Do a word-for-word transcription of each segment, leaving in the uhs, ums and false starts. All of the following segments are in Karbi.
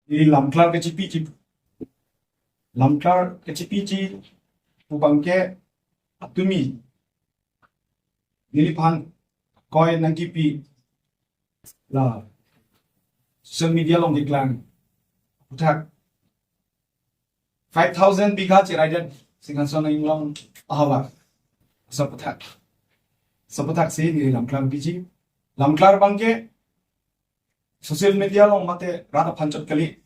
Neli lamklar kachepiji, lamklar kachepiji pu abangke atumi neliphan koi nangkipi la social media along keklang aputhak five thousand bigha chiraidet Singhason Inglong ahavar. Laso aputhak, laso aputhak si neli lamklar piji. Lamklar abangke social media along mate rat aphan chot kali.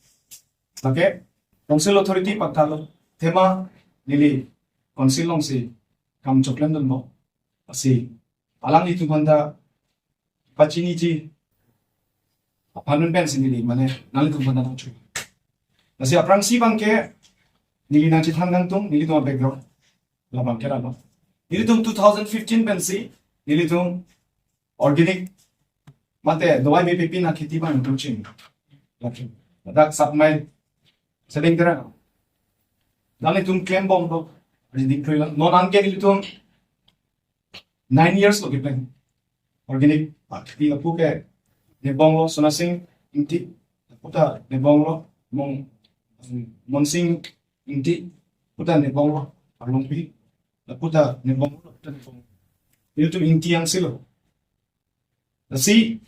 Lake council authority paktalo, athema neli council alongsi kam choklemdunlo. Lasi alanglitum aphanta pachiniji aphan pen si neli mane nanglitum aphanta nangcho. Lasi aphrangsi abangke neli nangchethan kangtung nelitum background. Labangke lalo. Nelitum two thousand fifteen pensi nelitum organic mate dawai mepipin akheti abang nelitum ching. Lake ladak Satmai Seleng Terang. Nanglitum klembomlo. Ready kroi lang. Non anke nelitum nine years lo kepeng. Organic akheti, lapu ke nebonglo Sonasing Ingti, laputa nebonglo Mong, Monsing Ingti, laputa nebonglo Arlongpi, laputa nebonglo, laputa nebonglo. Nelitum Ingti angsilo. Lasi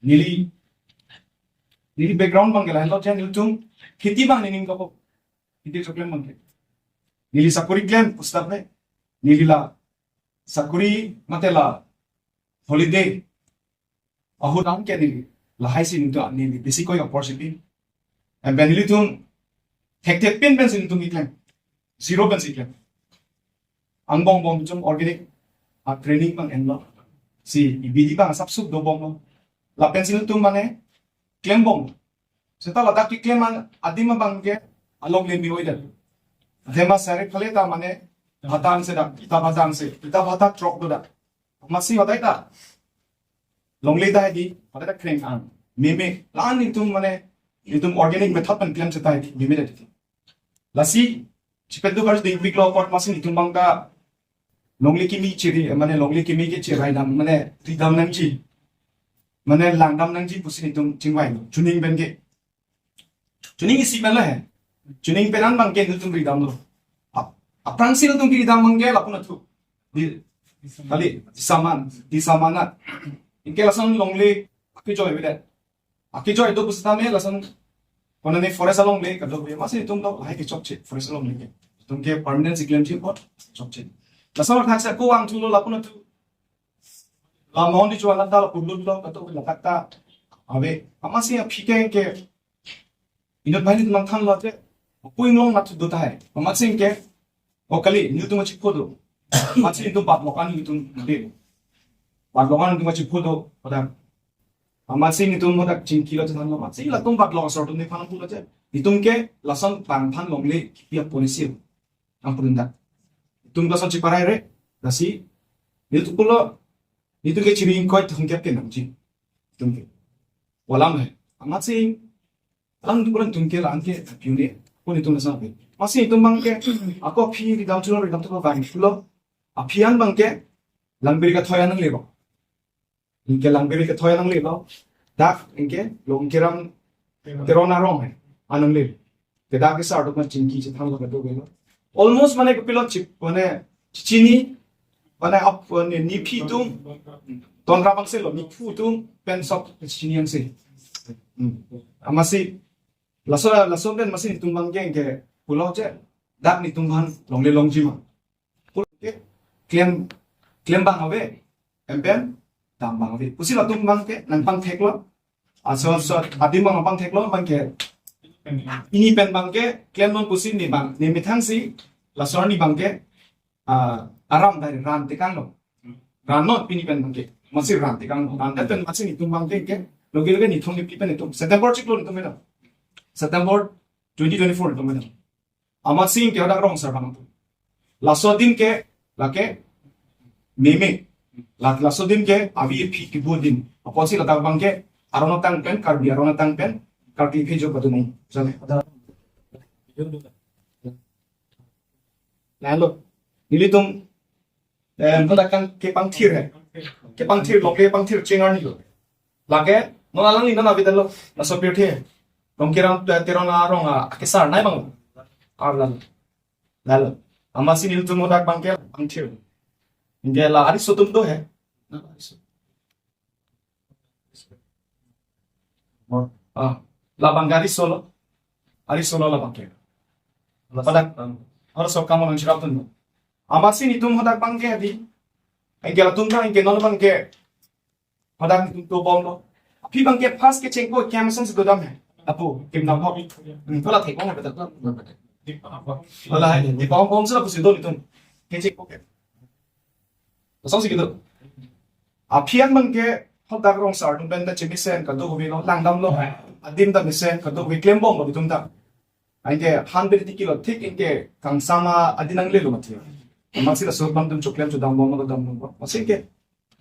neli, neli background abangke lahenlo, nelitum kheti abang nening kapo. Kheti choklem abangke. Neli sakori klem pusitame, neli la sakori mate la holiday ahut abangke neli lahai si nelitum, neli besi koi apor si pi. Em pen nelitum hektet pin pensi nelitum keklem. Zero pensi keklem. Angbong bong chom organic a training abang enlo. Si ibidi abang asap sup dobomlo. Lapensi nelitum mane klembom. Seta ladak keklem an adim abangke along le mi oidan. Athema sari phale ta mane hatang se dak, ita batang se, ita bata trok do dak. Amatsi batai ta longle ta hedi, batai ta kreng ang. Meme, la-an nelitum mane, nelitum organic method pen klem seta hedi, meme ta hedi. Lasi, chipet do kar ding big lo kot amatsi nelitum abangke longle kimi chiri, mane longle kimi ke chirai dam, mane ridam nangji. Mane langdam nangji pusi nelitum chingvai lo. Chuning pen ke. Chuning isi pen lo he. Chuning pen an abangke nelitum ridamlo. Ap-, aphrangsi nelitum ridam abangke lapu na thu. Di, kali, di saman, di samana. Anke lason longle, akejoi avedet. Akejoi do pusitame lason konane forest alongle kado be amatsi nelitum do lahai kechokche forest alongle ke. Nelitum ke permanent si klemji apot chokche. Lason thaksa ko ang thulo lapu na thu. La mon di chuan ta lapu lutlo kado be ladak ta ave. Amatsi aphi ke ke inut banghini nangthanlo te. Pu Inglong na thu do tahai. Amatsi ke O kali, nelitum achipho do. Amatsi nelitum bat lokan nelitum de. Bat lokan nelitum achipho do, padang. Amatsi nelitum hadak chingkilo chethanlo, amatsi latum bat lok asor atum nephan pulo che. Nelitum ke lason bang aphan longle kipi a policy. Ang pudun dak. Nelitum lason chiparai re, lasi. Nelitum pulo, nelitum ke chiri ingkoi thomkep ke nangji. Nelitum ke. Walam he. Amatsi alang tu pulang tungke lang ke piune. Ko nelitum lason ave. Amatsi nelitum abangke, ako aphi ridam chulo, ridam chulo bang chulo. Aphi an abangke, Langbiri Kathoi an nangle lo. Anke Langbiri Kathoi an nangle lo. Dak anke, Longkiram Teron arong he. An nangle. Ke dak ke sar dok na chingki chethanlo kado ke lo. Almost mane kopilo chip, mane chini, mane ap, mane niphi atum, tonra abang si lo, niphu atum, pen sok chini ang si. Hmm. Amatsi, laso, laso pen amatsi nelitum abangke, ke pulo che, dak nelitum aphan longle longji ma. Pulo ke, klem, klem abang ave, em pen, dam abang ave. Pusi latum abangke, nangpangthek lo, aso, aso, adim abang pangthek lo, abangke, pini pen abangke, klemnon pusi ne abang, ne methang si, laso arni abangke, ah, aram dari ran tekanglo. Ran non pini pen abangke. Amatsi ran tekanglo. Ran pen amatsi nelitum abangke ke. Loge loge nithong ni pi pen nelitum. September chiklo nelitum pen. September twenty twenty-four nelitum pen. Amatsi ke hadak rong sarbang. Laso adim ke lake meme. La, laso adim ke avi aphi kibu adim. Apotsi ladak abangke aron atang pen, Karbi aron atang pen, Karbi phejo padunong. Jale. Lalu, nelitum, eh, nonakang kepangthir he. Kepangthir lo, kepangthir chingar ni lo. Lake, non alangli non avedetlo, laso pirthe. Longkiram Te-, Teron arong a, akesar nai bang. Arlan. Lalo. Amatsi nelitum hadak abangke, bangthir. Anke la ariso atum do he. Ah, labang ke ariso lo. Ariso lo labang ke. Pada, harus kamu nang sirap tun. Amatsi nelitum hadak abangke di. Anke latum na anke non abangke. Hadak nelitum dobomlo. Aphi abangke first kechengpo kemson si dodam he. Apo, kim dam ho. Hmm, pala thek bang betul. Pala hai, di pahom pahom sa pusi do nelitum. Kechengpo ke. Kosonsi kedo. Aphi an abangke hadak rong asar atum pen ta chemesen kadokave lo, langdamlo. Adim ta mesen kadokave klembomlo nelitum ta. Anke han beri tiki lo thik anke kangsam adin nanglelo mati. Amatsi laso abang atum choklem chodambomlo, dambomlo. Amatsi anke,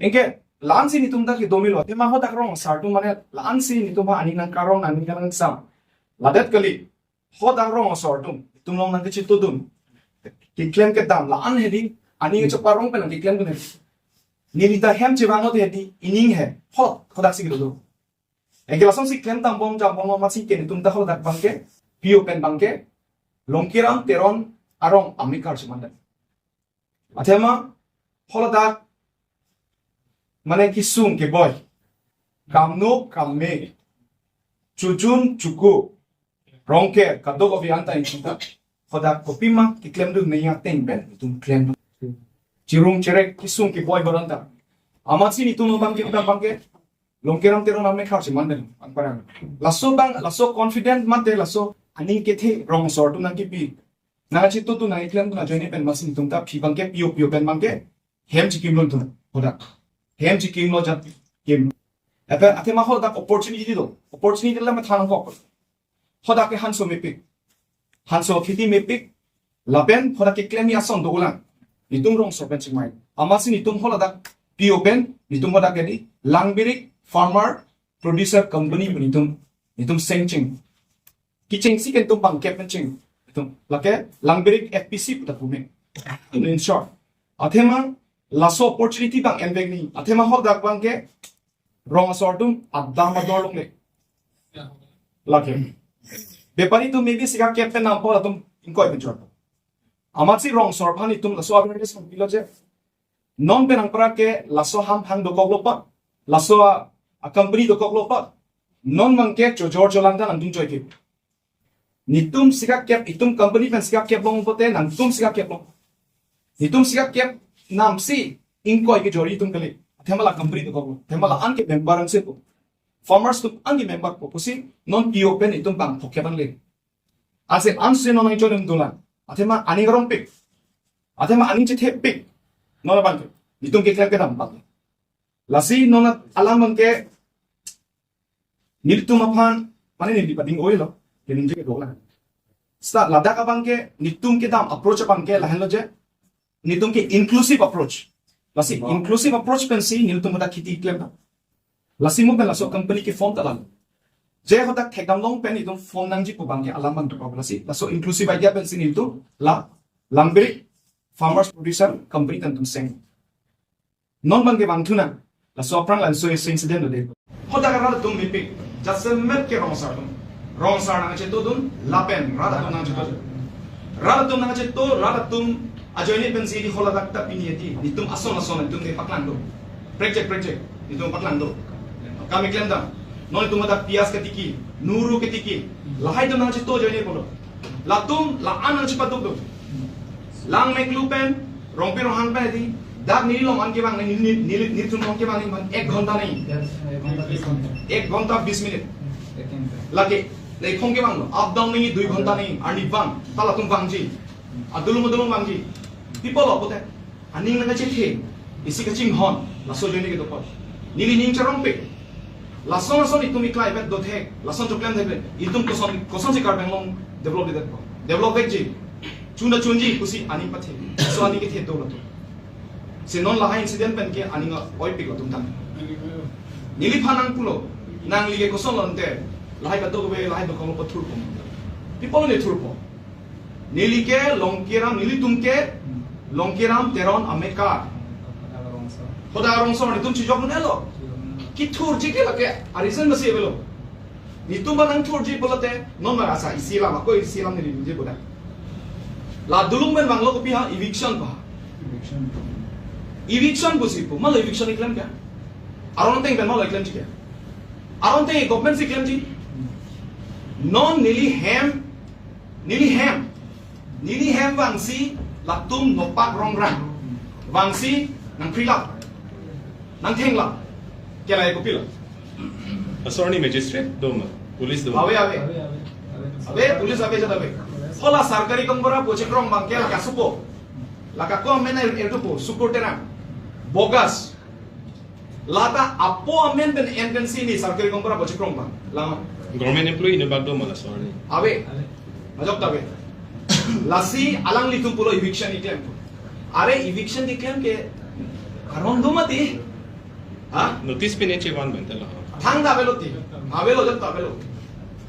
anke la-ansi nelitum ta kedo melo. Athema hadak rong asar atum mane la-ansi nelitum ha aning nangkarong, aning nangkangsam. Ladet kali. Hadak rong asar atum, nelitum along nangkachetongdun. Keklem kedam la-an hedi, aning cheparong pen nangkeklem dun hedi. Neli ta hem chevang lote hedi, ining he, ho, hadaksi kedo. Anke lasonsi klem dambom, dambom amatsi ke nelitum ta hadak abangke, P O pen abangke, Longkiram Teron arong amekar chemandam. Athema, haladak, mane kesung keboi, kamno kamme, chojun choko, rongker, kadokave anta nelitum ta, hadak kopima keklem dun nangji ateng pen nelitum klem dun. Chirung cherek kesung keboi baranta. Amatsi nelitum abangke, hadak abangke, Longkiram Teron amekar chemandam, angparang. Laso abang, laso confident mate laso aning kethe rong asar atum nangkepi. Nangchetongdun, nangkeklem dun ajoine pen amatsi nelitum ta aphi abangke P O, P O pen abangke hem chekimlo nelitum. Hadak. Hem chekimlo jat kim. Ape athema hadak opportunity do. Opportunity la matha nangkok. Hadak ke hanso mepik. Hanso kheti mepik. Lapen hadak keklemji ason dolang. Nelitum rong asar pen chingmai. Amatsi nelitum haladak P O pen, nelitum hadak ke di, Langbirik Farmer Producer Company pu nelitum, nelitum seng cheng. Kechengsi ke nelitum bangkep pen cheng. Nelitum, lake Langbirik F P C pu ta pu me. In short. Athema laso opportunity abang envek ni. Athema hadak abangke rong asar atum adam ador longle. Lake. Bepari atum maybe sikak kep pen nampo latum ingkoi pen chot. Amatsi rong asar aphan nelitum laso awareness pilo je. Non pen angpara ke laso ham hang dokoklo pa, laso a, a company dokoklo pa. Non abangke chojor cholangdam nangtum choi ke. Nelitum sikak kep, itum company pen sikak kep long pote nangtum sikak kep long. Nelitum sikak kep namsi ingkoi kejorji atum kali. Athema la company dokoklo. Athema la-an ke member angse ko. Farmers atum an ke member ko. Pusi non P O pen itum bang phokep angle. Ase ansi non nangchonum dolang. Athema aning rongpik. Athema aning chethepik. Non abangke. Nelitum keklem kedam abang. Lasi non alam abangke nelitum aphan, mane neli pading oilo. Kening je kedo lang. Seta ladak abangke nelitum kedam approach abangke lahenlo je. Nelitum ke inclusive approach. Lasi inclusive approach pensi nelitum hadak kheti klem ta. Lasi mo pen laso company ke form ta lang. Je hadak thekdam long pen nelitum form nangji pu abangke alam abang dokok. Lasi laso inclusive idea pensi nelitum la Langbirik Farmers Producer Company ta nelitum seng. Non abangke bang thuna. Laso aphrang laso incident lo de. Hadak rat atum mepik. Jasemet ke rong asar atum. Rong asar nangchetongdun, lapen rat atum nangchetong. Rat atum nangcheto, rat atum ajoine pensi di haladak ta pini ati. Nelitum ason ason nelitum ke paklang do. Prekjek prekjek. Nelitum paklang do. Kami klem dam. Non nelitum hadak pias ketiki, nuru ketiki. Lahai atum nangcheto ajoine pulo. Latum la-an nangchepaduk do. Langmeklu pen, Rongpi Ronghang pen di, dak neli along an kevang neli, neli, neli, nelitum along kevang neli bang ek ghonta nangji. Yes, ek ghonta bis minute. Ek ghonta bis minute. Ek ghonta. Lake, neli khong kevanglo, up down nangji dui ghonta nangji, arni vang, ta latum vangji. Adulung adulung vangji. Pi apotlo pulote, aning nangkachethe, isi kachinghon, laso ajoine kedo apot. Neli ning charongpik. Lason lason itum iklai pen dothek, lason choklem thek pen, itum koson, kosonsi Karbi Anglong develop di detpo. Develop vekji. Chun ta chunji pusi aning pathe. Laso aning kethe do latum. Si non lahai incident pen ke aning oipik latum tang. Neliphan nangpulo, nangli ke koson lo ante, lahai kadokave, lahai dokok lo pathurpo. Pi apot neli thurpo. Neli ke Longkiram, nelitum ke Longkiram Teron amekar. Hadak rong asar. Hadak rong asar, nelitum chijokdun-elo. Kethurji ke lake a-reason masi avelo. Netum ba nangthurji pulote, non ba asa isi alam, ako isi alam neli ningje boda. La dolung pen vanglo kopi ha, eviction pa. Eviction. Eviction pusi pu, malo eviction keklem ke? Aron ateng pen malo keklemji ke? Aron ateng government si klemji. Non neli hem, neli hem, neli hem vangsi latum nokpak rongrang vangsi nangphrilap, nangthenglap. Ke lahai kopilo? Laso arni magistrate do ma, police do ma? Ave, ave. Ave, police ave, jat ave. Hala sarkari gaonbura pu chekrong abang ke la kasupo. La kako amen er-, erdupo, Sukur Terang. Bogus. Lata apo amen pen entrance ni sarkari gaonbura pu chekrong abang. Lama. Government employee inutbak do ma laso arni? Ave. Ajok ta ave. Lasi alanglitum pulo eviction keklem pu. Are eviction keklem ke aron do mati? Ha? Notice pine chevan bente la. Thangta avelo ti. Avelo, jat ta avelo.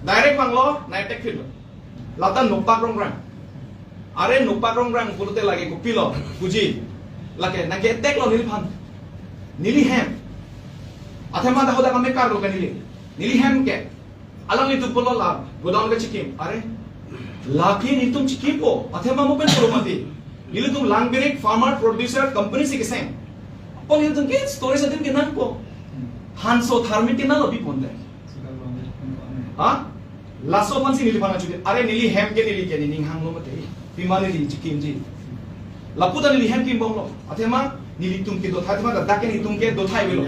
Direct vanglo, nai attack phirlo. Lata nokpak rongrang. Are nokpak rongrang pulote lake kopilo, puji. Lake, nangke attack lo neliphan. Neli hem. Athema ta hadak kami karlo ke neli. Neli hem ke. Alanglitum pulo la, godown ke chikim. Are, lake netum chikimpo. Athema mo pen pulo mati. Nelitum Langbirik Farmer Producer Company si keseng. Apot nelitum ke storage adim kenangpo. Hanso tharmit kenanglo pi ponte. Ha? Laso aphansi neliphan achuti. Are neli hem ke neli ke nening hanglo mati. Pima neli chikimji. Lapu ta neli hem kimbomlo. Athema nelitum kedothai, athema dak ke netum kedothai avelo.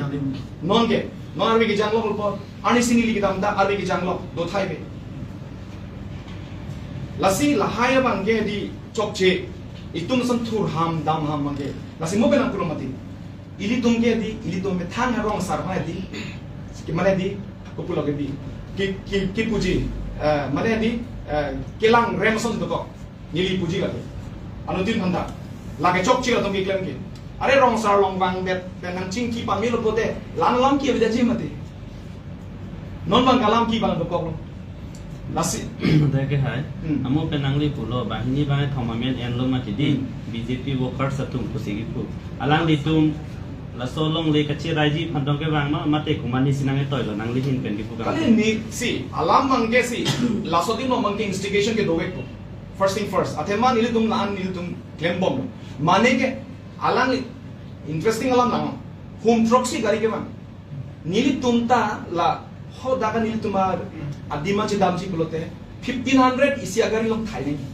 Non ke. Non arve kejanglo kolpo. Arnisi neli kedam ta arve kejanglo. Dothai ave. Lasi lahai abang ke di chokche. Itum ason thur ham, dam ham abang ke. Lasi mo pen nangpulo mati. Ilitum ke di, ilitum methang ha rong asar ha di. Ke mane di, kopilo ke di. Ke, ke, kepuji, eh, mane di, eh, kelang rem ason dokok. Neli puji lake. Anuttin aphanta. Lake chokche latum keklem ke. Are rong asar along vangdet, pen nangchingki pamelo pulote, lan alam ke avedaji mati. Non abang ke alam ke abang dokoklo. Lasi. Dak ke hai. Hmm. Amo pen nangli pulo, banghini bang thom amen enlo mati di, Hmm. B J P workers atum pusi kipu. Alanglitum, laso alongle kacheraiji aphan tong kevang ma, mate komatne si nangketoilo, nangli ahin pen kipu kang. Kali ne, si, alam abang ke si, laso adim abang ke instigation ke dovek po. First thing first. Athema nelitum la-an nelitum klembom. Mane ke, alangli, interesting alam lang. Hum throksi gari kevang. Nelitum ta la, hadak nelitum a, adim chedamji pulote, fifteen hundred isi agari along thai nangji.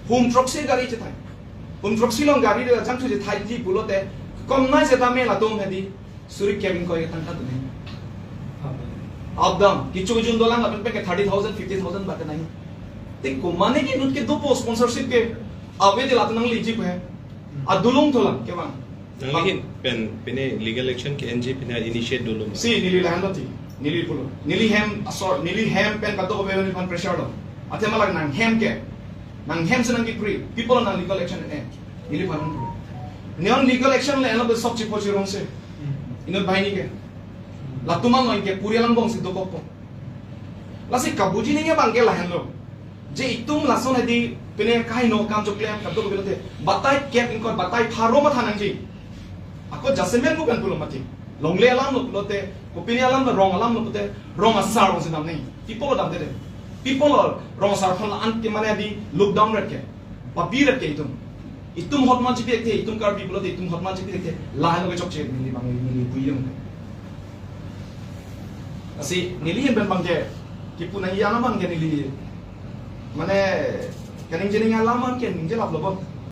Hum throksi gari chethai. Hum throksi along gari de jangthu chethaiji pulote, komnai chedam me latum hedi, suri kep ingkoi tangka dun nangji. Up down, kechojun dolang lapen pen ke thirty thousand, fifty thousand bak nangji. Te komatne ke inut ke dopo sponsorship ke, ave de latum nangliji pu he. Adolung thulang kevang. Nangli ahin pen pine legal action ke-enji pine initiate dolo ma? Si, neli lahenlo ti. Neli pulo. Neli hem, ah, sorry, neli hem pen kadokave neliphan pressure lo. Athema lake nanghem ke. Nanghem si nangkipri. People nang legal action en. Neliphan pulo. Neon legal action le enlo besok chipo chirong se. Inut banghini ke. Latum along ke puri alam bong si dokokpo. Lasi kabuji ningje abang ke lahenlo. Je itum lason hedi pine kaheno akam choklem kadokave pulote. Batai kep ingkoi batai pharo matha nangji. Ako jasemet mo pen pulo mati. Longle alam lo pulote, kopine alam lo, rong alam lo pulote, rong asar rong si dam nangji. People lo damde de. People lo rong asar aphan la-an ke mane di look down ret ke. Babi ret ke itum. Itum hotman chipi ekthe, itum Karbi pulote, itum hotman chipi ekthe. Lahelo ke chokche neli abang neli puyong. Lasi neli ahin pen abang ke, kipu nangji alam abang ke neli. Mane, kaningje nangji alam abang ke ningje lap lo bo.